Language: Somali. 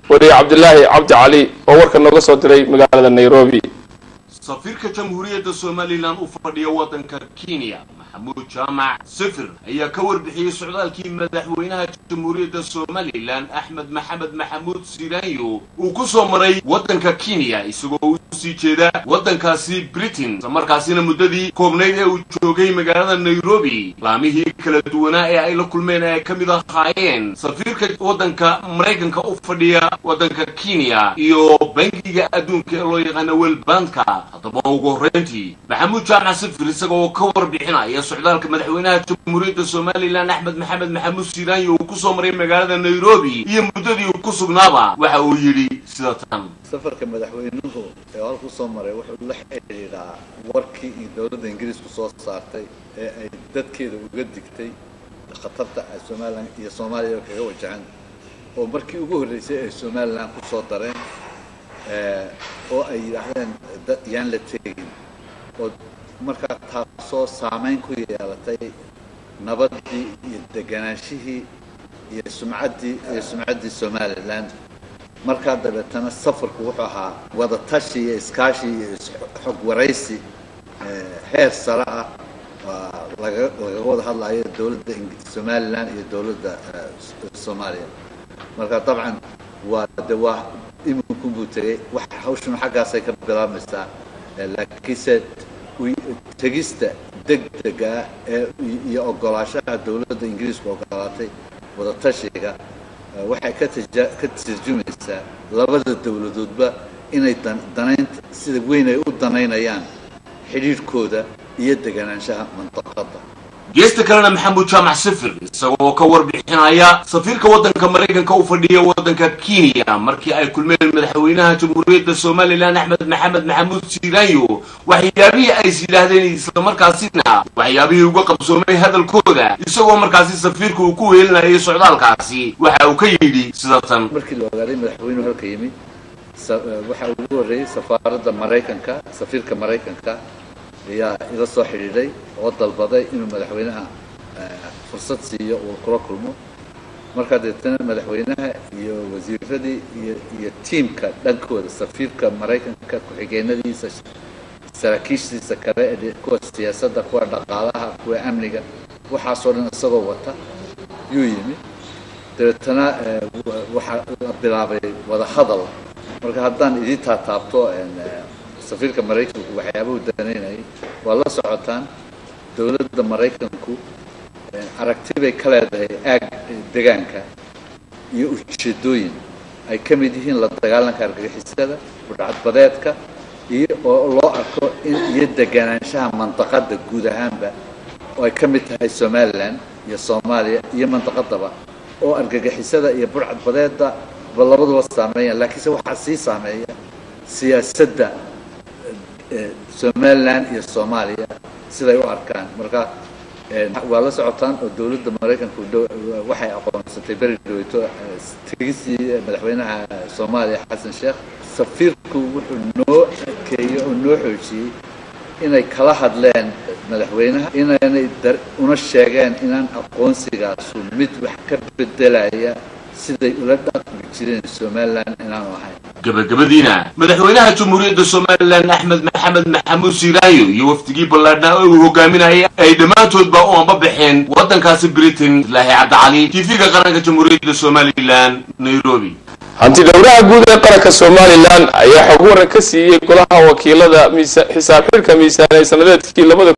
Wariye Cabdilaahi Cabdi Cali oo warka nooga soo diray magaalada Nairobi. Safiirka Jamhuuriyadda Somalilan u fadhiya waddanka Kenya, Maxamuud Jaamac Safir, ayaa ka warbixiyey socdaalkii madaxweynaha Jamhuuriyadda Somalilan Axmed Maxamed Maxamuud Siranyo uu ku soo maray waddanka Kenya, isagoo u sii jeeda waddankaasi Britain. Islamarkaasina muddadii koobnayd ee uu joogay magaalada Nairobi, laamihii kala duwanaa ee ay la kulmeen ay ka mid ahaayeen safiirka waddanka Maraykanka u fadhiya waddanka Kenya iyo Bangiga Adduunka ee loo yaqaano World Banka. Haddaba ugu horreyntii Maxamuud Jaamac Safir isaga oo ka warbixinaya socdaalka madaxweynaha Jamhuuriyadda Somalilan Axmed Maxamed Maxamuud Siiraanyo uu kusoo maray magaalada Nairobi iyo muddadii uu ku sugnaaba, waxa uu yidhi sida tan: Safarka madaxweynuhu ee halku soo maray wuxuu la xidhiidhaa warkii iyo dowladda Ingiriisku soo saartay ee ay dadkeeda uga digtay khatarta ay Somalilan iyo Soomaaliya kaga wajahan, oo markii ugu horreysay ay Somalilan ku soo dareen oo ay yidhaahdeen dad yaan la tegin, oo markaa taasoo saameyn ku yeelatay nabaddii iyo degenaanshihii iyo sumcaddii Somaliland. Markaa dabeetana safarku wuxuu ahaa wadatashi iyo iskaashi iyo xog waraysi heer sare ah, lagaga wada hadlayo dowladda Somaliland iyo dowladda Soomaaliya. Marka dabcan waa de waa iminkun buu tegey, wax hawshuna xaggaasay ka bilaabmaysaa, laakiinse tegista degdega ee iyo ogolaashaha dowladda Ingiriisku ogolaatay wadatashiga waxay ka tarjumaysaa labada dowladoodba inay danaynta sida weyn ay u danaynayaan xidhiidhkooda iyo deganaanshaha mandaqada. Geesta kalena Maxamuud Jaamac Safir isagoo ka warbixinaya safiirka waddanka Maraykanka u fadhiya waddanka Kenya markii ay kulmeen madaxweynaha Jamhuuriyadda Somalilan Axmed Maxamed Maxamuud Siiraanyo, waxyaabihii ay is yidhaahdeen, islamarkaasina waxyaabihii uga qabsoomay hadalkooda, isagoo markaasi safiirka uu ku wehelinayay socdaalkaasi, waxa uu ka yidhi sida tan: Markii la ogaaday madaxweynuhu halka yimi, waxaa ugu horreeyey safaaradda Maraykanka, safiirka Maraykanka ayaa ila soo xidhiidhay oo dalbaday inuu madaxweynaha fursad siiyo uu kula kulmo. Markaa deetana madaxweynaha iyo wasiiradii iyo tiimka dhankooda, safiirka Maraykanka, ku-xigeenadiisa, saraakiishiisa kale ee kuwa siyaasadda, kuwa dhaqaalaha, kuwa amniga, waxaasoo dhan isagoo wata yuu yimi. Dabeetana waxaa la bilaabay wadahadal. Marka haddaan idiin taataabto safiirka Maraykanku waxyaabuhu danaynayay, waa la socotaan dowladda Maraykanku aragti bay ka leedahay aag degaanka iyo ujeedooyin ay ka mid yihiin la dagaalanka argagixisada, budhcadbadeedka, iyo oo loo arko in iyo deganaanshaha mandaqada guud ahaanba, oo ay ka mid tahay Somaliland iyo Soomaaliya iyo mandaqadaba, oo argagixisada iyo burcadbadeeda ba labaduba saameeyaan. Laakiinse waxaa sii saameeya siyaasadda Somaliland iyo Soomaaliya siday u arkaan. Marka waa la socotaan oo dowladda Maraykanku waxay aqoonsatay beri dhaweyto tegistii madaxweynaha Soomaaliya Xasan Sheekh. Safiirku wuxuu noo adkeeyey oo noo xoojiyey inay kala hadleen madaxweynaha, inaanay una sheegeen inaan aqoonsigaasu mid wax ka bedelaya siday ula dhaqmi jireen Somaliland inaanu ahayn. Gabagabadiina madaxweynaha Jamhuuriyadda Somalilan Axmed Maxamed Maxamuud Siiraayo iyo wafdigii ballaadhnaa ee uu hogaaminayay ay dhammaantoodba u anba baxeen waddankaasi Britain. Ilaahi Cabdicali, TV-ga Qaranka Jamhuuriyadda Somalilan, Nairobi. Hanti dhowraha guud ee qaranka Somalilan ayaa xog waran ka siiyey golaha wakiilada xisaab xidhka miisaanay sanadeedkii labada